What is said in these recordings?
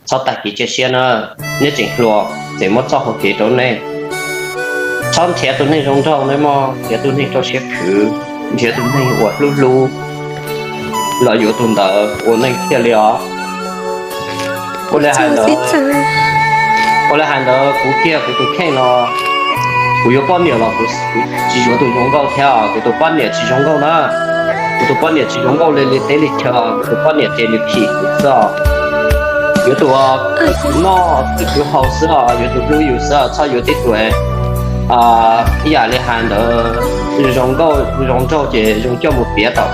txhob tag kev cia siab na. Neb tseem hluas, tseem muaj txoj hau kev rau nej. Txhob nrhiav tus neeg zoo nraug nawb mog, nrhiav tus neeg rau siab khwv, nrhiav tus neeg uas hlub hlub los yuav tus ntawd ua neej thiaj li os. Ua li hais ntawd, ua li hais ntawd kuv kiag kuv tus kheej no, kuv yuav poj niam los kuv tsis yuav tus zoo nkauj thiab os. Kuv tus poj niam tsis zoo nkauj na. Kuv tus poj niam tsis zoo nkauj li li teb li chaw, kuv tus poj niam ces nws phim kuv xwb os. Yuav tus khwv noj khwv haus xwb os, yuav tus hlub yus xwb os, txhob yuav tib tug ib yam li hais ntawd zoo nkauj zoo nraug ces zoo coj mus piav tom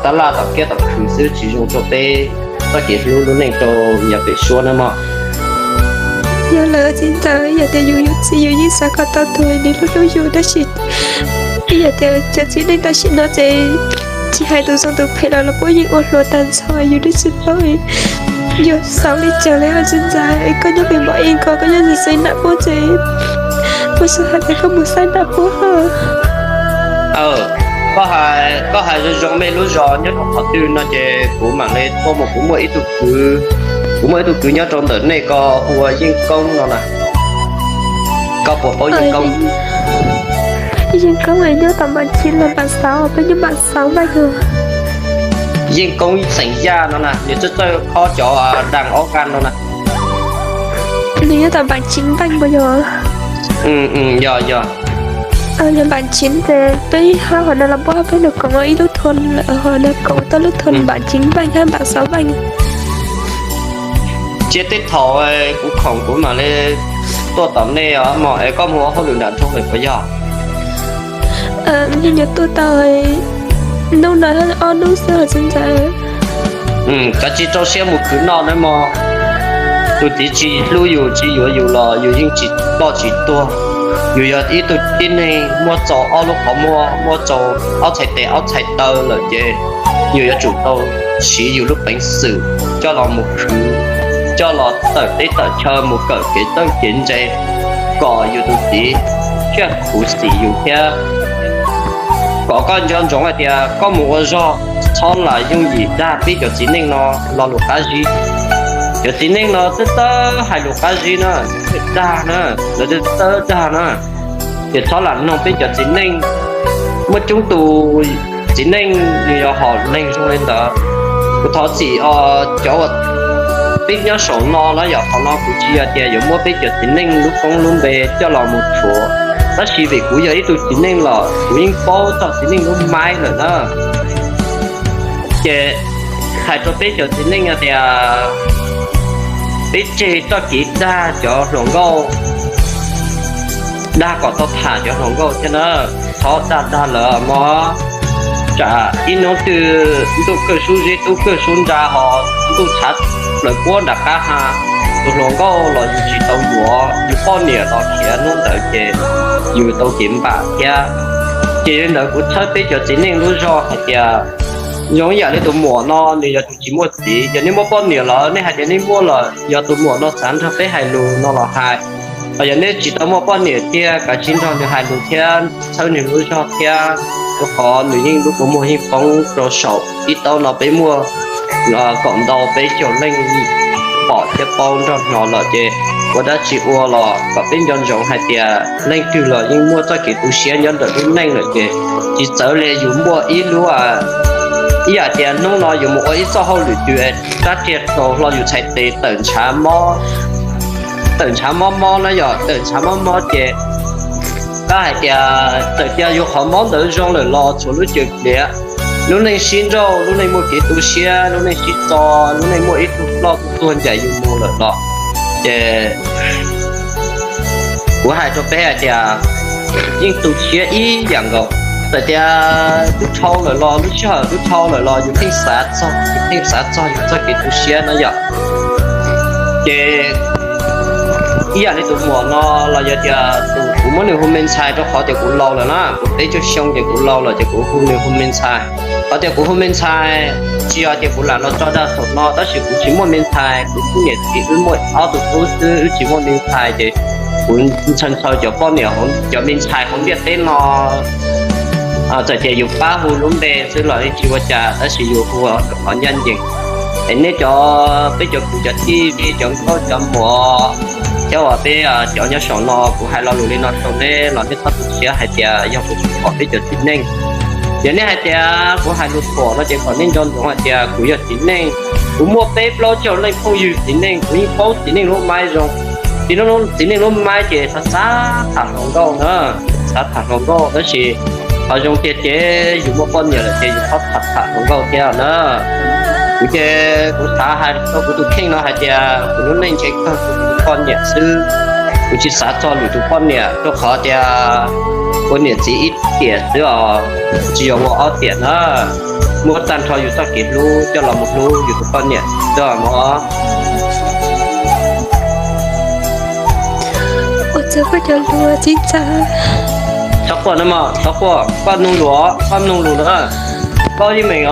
tab laj tom kiab tom khw xwb, tsis zoo rau peb txoj kev hlub lub neej rau yav pem suab na mog. Yog lawm txiv ntxawm, yog tias yus yuav txiv yus yeej xav kom tau tus nws hlub hlub yus, tab sis ib yam tias cov txiv neej tam sim no ces tsis hais tus zoo tus phem los los puab yeej ua hluas tag nrho, yus twb tsis paub yuav xav li cas li os txiv ntxawm. Koj nyob pem Npam Ib ko, koj nyob ntawm Xaib Nam puab ces, puab xav hais tias koj mus Xaib Nam puab. Koj hais zoo zoo, mej lub zos nyob rau qhov twg no ces kuv mam li tuaj mus. Kuv muaj ib tug kwv, kuv muaj ib tug kwv nyob rau ntawm nej ko, hu ua Yeej Koob no na. Koj puas paub Yeej Koob? Yeej Koob nyob tom Npam Civ los Npam Xauv, peb nyob Npam Xauv mas yog. Yeej Koob xeem Yaj no na, nws txawj txawj khob cov daas ob qab no na. Nws nyob tom Npam Civ Npeej puas yog? Yog, yog. Yog Npam Civ ces peb hab hov no los puab peb nus koom ib lub thua lawm, hov no koom tau lub thua Npam Civ Npeej hab Npam Xauv Npeej. Cia tej thaum kuv khoom kuv mam li tuaj tom nej os mog, es koj mus ua hauj lwm nram nroog lawm puas yog? Nyuam qhuav tuaj tau hnub no ob hnub xwb os txiv ntxawm. Kav tsij rau siab mus khwv noj nawb mog. Tus txiv tsis hlub yus tsis yuav yus los yus yeej tsis ploj tsis tuag. Yus yog ib tug tib neeg muaj txaus ob lub qhov muag, muaj txaus ob txhais tes ob txhais taw lawm ces yus yuav tsum tau siv yus lub peev xwm coj los mus khwv, coj los tawm teb tawm chaw mus kawm kev txawj kev ntse kom yus tus txiv thiaj khuv xim yus thiab. Kom koj nco ntsoov hais tias koj mus ua zog txhob lam yooj yim dag peb cov txiv neej no lo lus qab zib. Cov txiv neej no twb txawj hais lus qab zib na, dag na, lawv twb txawj dag na. Ces txhob lam mloog peb cov txiv neej. Muaj coob tus txiv neej nws yog hom neeg zoo li ntawd. Kuv thov txim os cov uas peb nyob saum no los yog qhov no kuv tsis yog tias yuav muab peb cov txiv neej lub koob lub npe coj los mus rhuav, tab sis vim kuv yog ib tug txiv neej los kuv yeej paub txog txiv neej lub maib lawm na. Ces hais rau peb cov txiv neej tias peb tseg txoj kev dag cov hluas nkauj, dag kom tau tham cov hluas nkauj thiab na. Txhob dag dag lawv mog, tsam ib hnub twg ntuj kawg sub zeb tub kawg sub nra ho ntuj tshav plaws puab nram qab ha, tus hluas nkauj los yus tsis tau yuav, yus poj niam los khiav hnub ntawd ces yus tau kev npam thiab. Ces yog li ntawd kuv txhawb peb cov txiv neej lub zog hais tias zoo ib yam li tus muam no nws yog tus tsis muaj txiv, yog nej muaj poj niam lawm nej hais tias nej muaj lawm, yog tus muam no xav nrog peb hais lus no los hais. Ho yog nej tsis tau muaj poj niam tiag kav tsij nrog nws hais lus thiab txhawb nws lub zog thiab, rau qhov nws yeej lub kua muag yeej poob rau saum ib taub no peb muaj kaum ntau peb caug leej pom thiab paub nrog hnov lawm ces ua dab tsi ua los kom peb nco ntsoov hais tias leej twg los yeej muaj txoj kev tu siab nyob ntawm lub neej lawm ces tsis txawv li yus muaj ib lub, ib yam tias hnub no yus mus ua ib txoj hauj lwm twg rab riag tau hlo yus txhais tes tawm ntshav mob, tawm ntshav mob mob na yom, tawm ntshav mob mob ces kab hais tias txawm tias yus qhov mob ntawd zoo lawm los txhua lub caws pliav, lub neej sib nrauj, lub neej muaj kev tu siab, lub neej sib txo, lub neej muaj ib tug ploj tug tuag ncaim yus mus lawm los ces kuv hais rau peb hais tias yeej tu siab ib yam nkaus. Txawm tias tub dhau lawm los lub sij hawm tub dhau lawm los yus pheej xav txog, yus pheej xav txog yus txoj kev tu siab na yom. Ces ib yam li tus muam no los yog tias tus kuv muab nws hu me ntxhais rau qhov tias kuv laus lawm na, kuv peb caug xyoo ces kuv laus lawm ces kuv hu nws hu me ntxhais. Qhov tias kuv hu me ntxhais tsis yog tias kuv lam los tso dag saum no, tab sis kuv tsis muaj me ntxhais, kuv tub niam txiv wb muaj ob tug tub xwb, wb tsis muaj me ntxhais ces kuv ntshaw ntshaw cov poj niam, cov me ntxhais hauv ntiaj teb no. Txawm tias yus pab hu lub npe xwb los yeej tsis ua cas, tab sis yus hu qhov ncaj ncees. Es nej cov, peb cov kwv cov tij, cov nkauj cov muam, thiab uas peb cov nyob saum no, kuv hais lo lus li no rau nej los nej txhob tu siab hais tias yog kuv tsis pom peb cov txiv neej. Yog nej hais tias kuv hais lus thuam no ces kom nej nco ntsoov hais tias kuv yog txiv neej. Kuv muaj peb plaub caug leej phooj ywg txiv neej, kuv yeej paub txiv neej lub maib zoo. Txiv, txiv neej lub maib ces xav xav tham hluas nkauj na, xav tham hluas nkauj tab sis qhov zoo tiag ces yus muaj poj niam lawm ces yus txhob tham tham hluas nkauj thiab na. Kuv ces kuv xav hais rau kuv tus kheej no hais tias kuv lub neej ntshe kawg kuv tus poj niam xwb. Kuv tsis xav txog lwm tus poj niam rau qhov tias ua niam txiv ib tiam xwb os, tsis yog ua ob tiam na. Muab tag nrho yus txoj kev hlub coj los mus hlub yus tus poj niam xwb os mog. Txhob quaj, txhob quaj, koj mloog lus, koj mloog lus na. Koj yeej meem,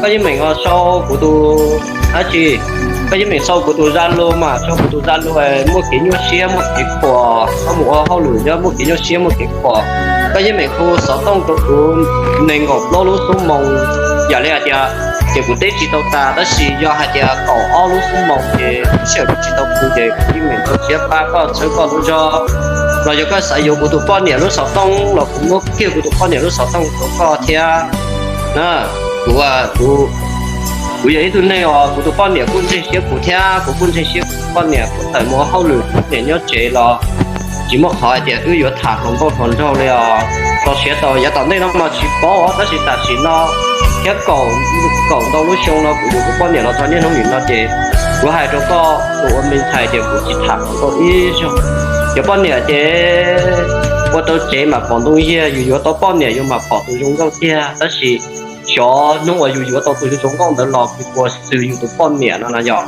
koj yeej meem sau kuv tus, dab tsi, koj yeej meem sau kuv tus Zalo mas, sau kuv tus Zalo, muaj kev nyuaj siab muaj kev khuam, koj mus ua hauj lwm nyob muaj kev nyuaj siab muaj kev khuam, koj yeej meem hu xov tooj rau kuv nees nkaum plaub lub xuab moos. Yam li hais tias, ces kuv teb tsis tau tas tab sis yog hais tias kaum ob lub xuab moos ces sij hawm kuv tsis tau pw ces kuv yeej meem tau siab pab koj txhawb koj lub zog. Los yog koj xav yuav kuv tus poj niam lub xov tooj los kuv muab kiag kuv tus poj niam lub xov tooj rau koj thiab na. Kuv, kuv, kuv yog ib tug neeg os, kuv tus poj niam kuj ntseeg siab kuv thiab kuv kuj ntseeg siab kuv tus poj niam. Kuv tawm mus ua hauj lwm, poj niam nyob tsev los tsis muaj qhov hais tias wb yuav tham hluas nkauj hluas nraug li os. Txaus siav txaus yav tom ntej no mas tsis paub os, tab sis tam sim no thiab kaum, kaum ntau lub xyoo no kuv yuav kuv poj niam los txog niaj hnub nim no ces kuv hais rau koj tus ua me ntxhais tias kuv tsis tham hluas nkauj ib zaug. Cov poj niam ces ua tau tsev mam pom ntoo yiag, yus yuav tau poj niam yus mam pom tus zoo nkauj tiag. Tab sis xyov hnub uas yus yuav tau tus zoo nkauj ntawd los kuv puas xws yus tus poj niam no na yog.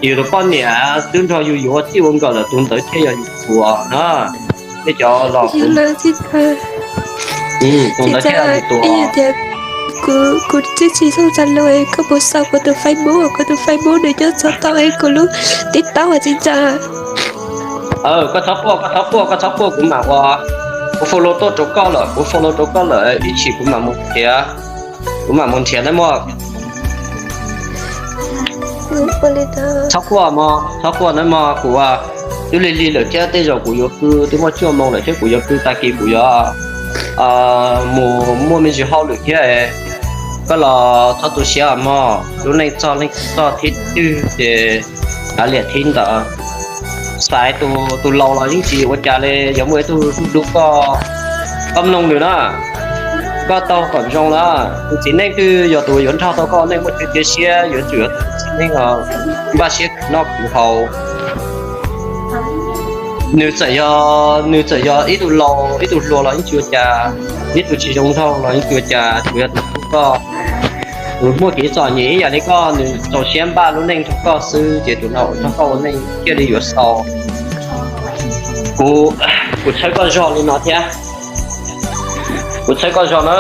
Yus tus poj niam twb nrog yus yuav ua txij ua nkawm lawm, tus ntawd thiaj yog yus tus na. Nej cov los, tus ntawd thiaj yog yus tus. Kuv, kuv twb tsis xub Zalo, koj puas sau kuv tus Facebook, kuv tus Facebook nws coj txog tau es kuv lub TikTok as txiv ntxawm. Koj txhob quaj, koj txhob quaj, koj txhob quaj, kuv mam ua, kuv follow tuaj rau koj lawm, kuv follow rau koj lawm ib chim kuv mam mus nrhiav, kuv mam mus nrhiav nawb mog. Txhob quaj mog, txhob quaj nawb mog, kuv twb lig lig lawm thiab tej zaum kuv yuav pw, twb muaj cuaj moos lawm thiab kuv yuav pw, tag kis kuv yuav mus muaj me ntsis hauj lwm thiab. Koj los txhob tu siab mog, lub neej txog leej twg txog thib twg ces kav liam thib ntawd. Xaiv tus, tus laus los yeej tsis ua cas li, yog muaj ib tug hlub koj, koj mloog nws na, koj taug kom zoo na. Tus txiv neej twg yog tus yuav nrog tau koj ua neej muaj cia siab, yuav tsum yog tus txiv neej os npaj siab khwv noj khwv haus. Nws txawm yog, nws txawm yog ib tug laus ib tug hluas los yeej tsis ua cas, ib tug tsis zoo nraug los yeej tsis ua cas, tsuas yog tus hlub koj, tus muaj kev txom nyem ib yam li koj, nws txaus siab npaj lub neej nrog koj xwb ces tus no nrog koj ua neej thiaj li yuav xau. Kuv, kuv txhawb koj zog li no thiab. Kuv txhawb koj zog na,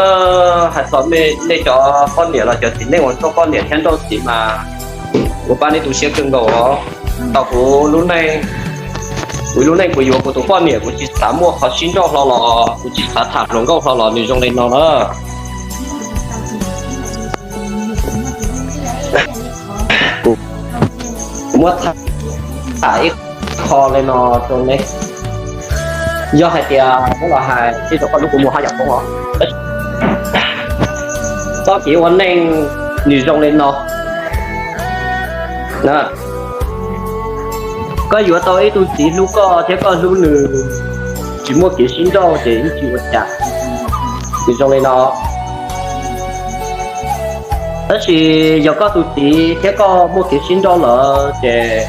hais txog nej cov poj niam los cov txiv neej uas nrauj poj niam thiab nrauj txiv mas kuv pab nej tu siab kawg nkaus os. Tau kuv lub neej, kuv lub neej kuv yuav kuv tus poj niam kuv tsis xav muaj qhov sib nrauj hlo los kuv tsis xav tham hluas nkauj hlo los nws zoo li no na. Kuv muab tham ib qho li no rau nej. Yog hais tias muab los hais tej zaum koj hlub kuv mus haj yam poob os. Txoj kev ua neej nws zoo li no. Koj yuav tau ib tug txiv hlub koj thiab koj hlub nws, tsis muaj kev sib nrauj ces yeej tsis ua cas, nws zoo li no. Tab sis yog koj tus txiv thiab koj muaj kev sib nrauj lawm ces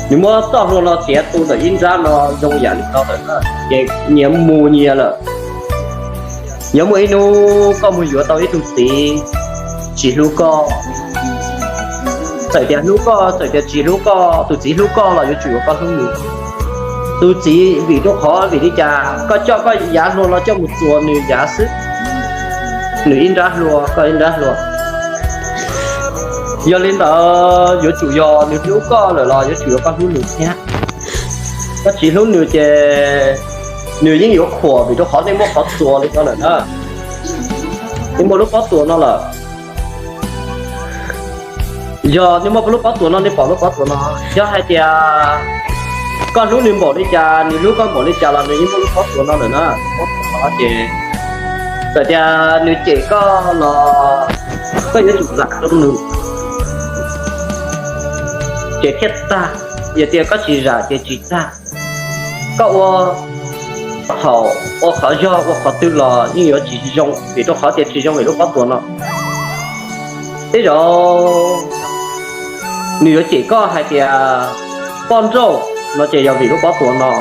nws muab txoj hlua no txiav tu ntawm ib nrab no zoo yam li no lawm na, ces nyias mus nyias lawm. Yog muaj ib hnub koj mus yuav tau ib tug txiv tsis hlub koj, txawm tias hlub koj txawm tias tsis hlub koj, tus txiv hlub koj los yuav tsum yuav koj hlub nws. Tus txiv vim rau qhov vim li cas koj coj koj yav hlua no coj mus txuas nws yav xwb, nws ib nrab hlua koj ib nrab hlua. Yog li ntawd yuav tsum yog nws hlub koj lawm los yuav tsum yog koj hlub nws thiab. Koj tsis hlub nws ces nws yeej yuav khuam vim rau qhov nej muaj qhov txuas li no lawm na. Nej muaj lub pob txuas no lawm. Yog nws muaj lub pob tsuas no, nws pom lub pob tsuas no, yog hais tias koj hlub nws npaum li cas, nws hlub koj npaum li cas los nws yeej muaj lub pob tsuas no lawm na. Pob tsuas no ces txawm tias nws cem koj los koj yuav tsum zam rau nws, ces thiaj tag. Yog tias koj tsis zam ces tsis tag. Koj ua thaum ua qhov yog ua qhov twg los yeej yuav tsis zoo, vim rau qhov tias tsis zoo vim lub pob tsuas no. Tej zaum nws yuav cem koj hais tias poj nrauj no ces yog vim lub pob tsuas no,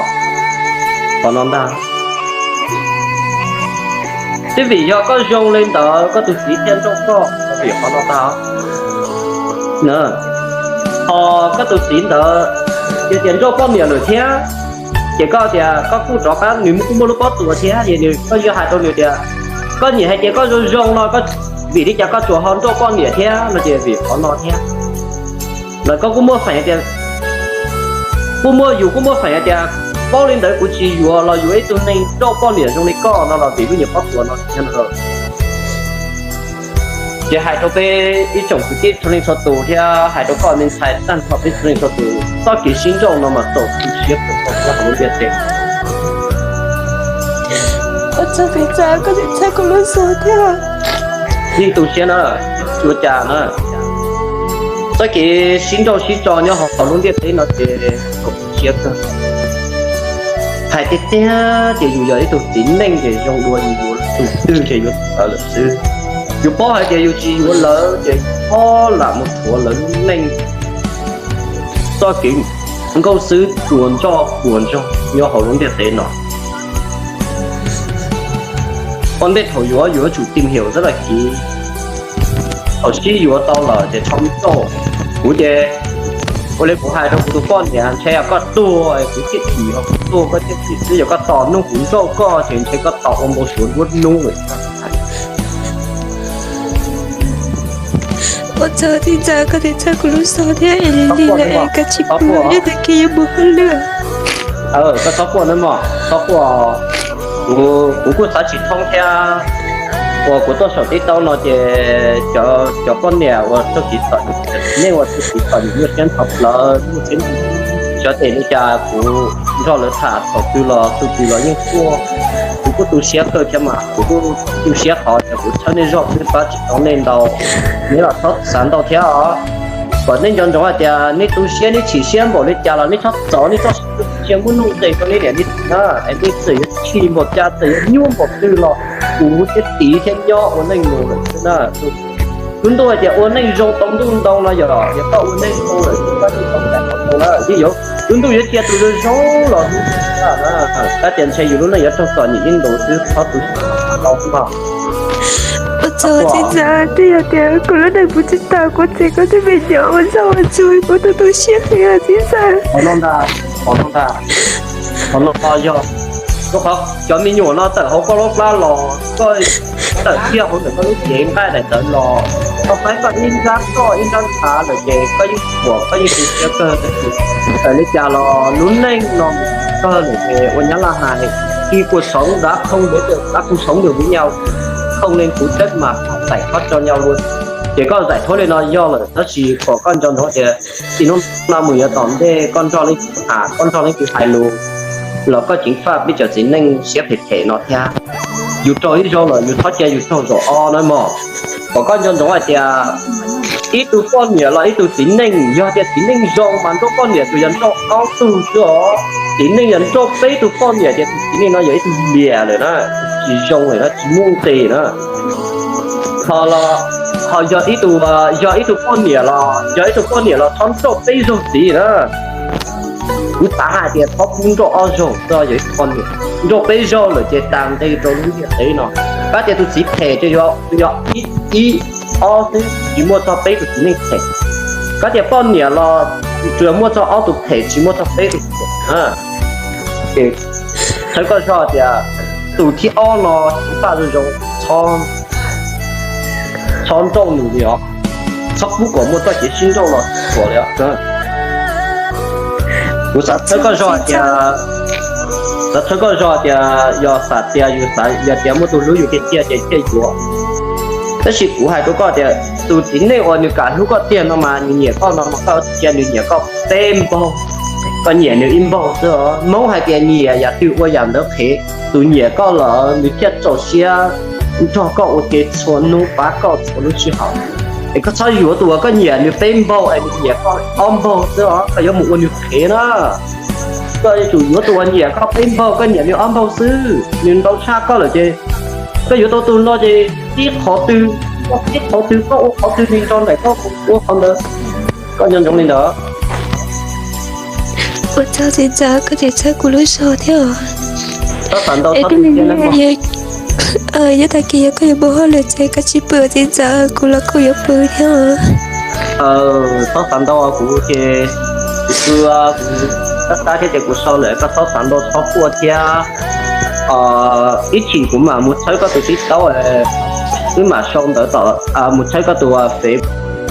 qhov no ntag. Twb vim yog koj zoo li ntawd koj tus txiv thiaj nrauj koj, vim qhov no ntag. Ho koj tus txiv ntawd yog tias nrauj poj niam lawm thiab, ces koj tias koj kuj rov qab, nws kuj muaj lub pob tsuas thiab, es nws, koj yuav hais rau nws tias koj nyiam hais tias koj zoo zoo no, vim li cas koj tsuas ho nrauj poj niam thiab no ces vim qhov no thiab. Lawv koj kuj muaj feem tias, kuj muaj, yus kuj muaj feem hais tias paub li ntawd kuv tsis yuav los yuav ib tug neeg nrauj poj niam zoo li koj no los vim lub nyuam pob tsuas no thiab no. Ces hais rau peb ib tsoom kwv tij txhua leej txhua tus thiab hais rau koj me ntxhais tag nrho peb txhua leej txhua tus, txoj kev sib nrauj no mas txaus tu siab kawg nkaus hauv lub ntiaj teb. Yeej tu siab na, ua cas na, txoj kev sib nrauj sib tso nyob hauv lub ntiaj teb no ces txaus tu siab kawg. Hais tiag tiag ces yus yog ib tug txiv neej ces zoo dua yus yuav tus twg ces yuav tawv lawm xwb. Yus paub hais tias yus tsis yuav lawv ces yus txhob lam mus rhuav lawv lub neej. Txoj kev nkauj xwb tsuas nroj puas ntsoog nyob hauv lub ntiaj teb no. Ua ntej thaum yuav, yuav tsum tim hiam xwb los kiv. Thaum sib yuav tau lawm ces txhob nrauj. Kuv ces ua li kuv hais rau kuv tus poj niam, ntshe yog koj tuag kuv thiaj chim, kuv tuag koj thiaj chim xwb, yog koj tos hnub kuv nrauj koj ces ntshe koj tos ua npau suav nruab hnub lawm. Ua tsaug txiv ntxawm, koj tsis txhawb kuv lub xov thiab es li li lawm es koj tsis pub, yog tag kis yuav mus hauj lwm. Koj txhob quaj nawb mog, txhob quaj. Kuv, kuv kuj xav tsis thoob thiab. Uas kuv tuaj saum TikTok no ces cov poj niam uas txuj kev txom nyem, nej uas txuj kev txom nyem muaj siab ntxhov plawv, muaj siab, xyov tes li cas kuv nrog lawv tham thaum twg los tus twg los yeej quaj. Kuv kuj tu siab kawg thiab mas kuv kuj tu siab qhov tias kuv txhawb nej zog xwb, pab tsis tau nej ntau. Neb los txhob xav ntau thiab os. Kom nej nco ntsoov hais tias nej tu siab, nej chim siab npaum li cas los nej txhob txov nej txoj sia muab nuj nqes rau nej niam nej txiv na, es nej txawm yuav chim npaum cas, txawm yuav nyuaj npaum twg los kuv thiab tiv thiab nyob ua neej mus lawm xwb na. Lub ntuj hais tias ua neej zoo tau ntuj ntau no yog, yog koj ua neej zoo lawm koj yeej tau ntais qhov ntau na, yeej yuav, lub ntuj yuav cia tus zoo zoo los hlub na. Kab tias ntshe yus lub neej yuav raug txom nyem ib ntus xwb, txhob tu siab ntau xwb no. Ua tsaug txiv ntxawm, twb yog tias kuv lub neej puv tsis tau kuv txiv, kuv twb me nyuam ua zaj ua tsuag, kuv tu tu siab heev txiv ntxawm. Qhov no ntag, qhov no ntag, qhov no yog, rau qhov cov me nyuam no tawm hauv koj lub plab los, koj tawm kiag hauv ntawm koj lub cev nqaij daim tawv los, koj faib koj ib nrab toj ib nrab ntshav lawm ces koj yeej phuam, koj yeej tu siab kawg. Txawm li cas los lub neej no kawg lawm ces ua nyab laj hais, khi cuộc sống đã không đến được, đã không sống được với nhau, không nên cố chấp mà phải thoát cho nhau luôn. Ces koj giải thoát li no yog lawm, tab sis kom koj nco ntsoov tias txij hnub no mus yuav tom ntej koj nrog leej twg tham, koj nrog leej twg hais lus los koj ceev faj peb cov txiv neej siab phem phem no thiab. Yus raug ib zaug lawm yus txhob cia yus raug zaum ob na mog. Kom koj nco ntsoov hais tias ib tug poj niam los ib tug txiv neej, yog tias txiv neej zoo mas nrauj poj niam tsuas yog nrauj ob tug xwb os. Txiv neej yog nrauj peb tug poj niam ces tus txiv neej no yog ib tug liam lawm na, tsis zoo lawm na, tsis muaj nqis na. Ho los, ho yog ib tug, yog ib tug poj niam los, yog ib tug poj niam los txhob nrauj peb zaug txiv na. Kuv xav hais tias txhob pub nrauj ob zaug, yog ib tug poj niam nrauj peb zaug lawm ces tas nqi rau lub ntiaj teb no. Kab tias tus txiv phem ces yog, yog ib, ib, ob xwb, tsis muaj txog peb tus txiv neej phem. Kab tias poj niam los tsuas muaj txog ob tus phem, tsis muaj txog peb tus phem. Ces txhawb koj zog tias tus thib ob no tsis faj zoo zoo, txhob, txhob nrauj nws li os, txhob pub kom muaj txoj kev sib nrauj los txuas li os. Kuv xav txhawb koj zog hais tias, xav txhawb koj zog hais tias yog xav tias yus xav, yog tias muaj tus hlub yus tiag tiag ces thiaj yuav. Tab sis kuv hais rau koj tias tus txiv neej uas nws kam hlub koj tiag no mas nws nyiam koj no mas koj cia nws nyiam koj peb npaug, koj nyiam nws ib npaug xwb os. Hmoob hais tias nyiam yam twg ua yam ntawd qhev, tus nyiam koj lawm nws thiaj txaus siab nrog koj ua ke txhua hnub, pab koj txhua lub sij hawm. Es koj txhob yuav tus uas koj nyiam nws peb npaug es nws nyiam koj ob npaug xwb os, koj yuav mus ua nws qhev na. Koj yuav tsum yuav tus uas nyiam koj peb npaug, koj nyiam nws ob npaug xwb, nws ntau tshaj koj lawm ces koj yuav tau tus no ces tib qhov twg, tib qhov twg koj ua qhov twg li nrog nraim koj ua qhov ntawd, koj nco ntsoov li ntawd. Ua tsaug txiv ntxawm, koj tseem txhawb kuv lub zog thiab os. Txhob xav ntau, txhob tu siab nawb mog. Yog tag kis yog koj yuav mus hauj lwm ces koj tsis pw txiv ntxawm, kuv los kuj yuav pw thiab os. Txhob xav ntau, kuv ces kuv pw, kuv tab tab thiab ces kuv sau lawm, koj txhob xav ntau txhob quaj thiab. Ib chim kuv mam mus txhawb koj tus TikTok, wb mam sau ntawv tom, mus txhawb koj tus Face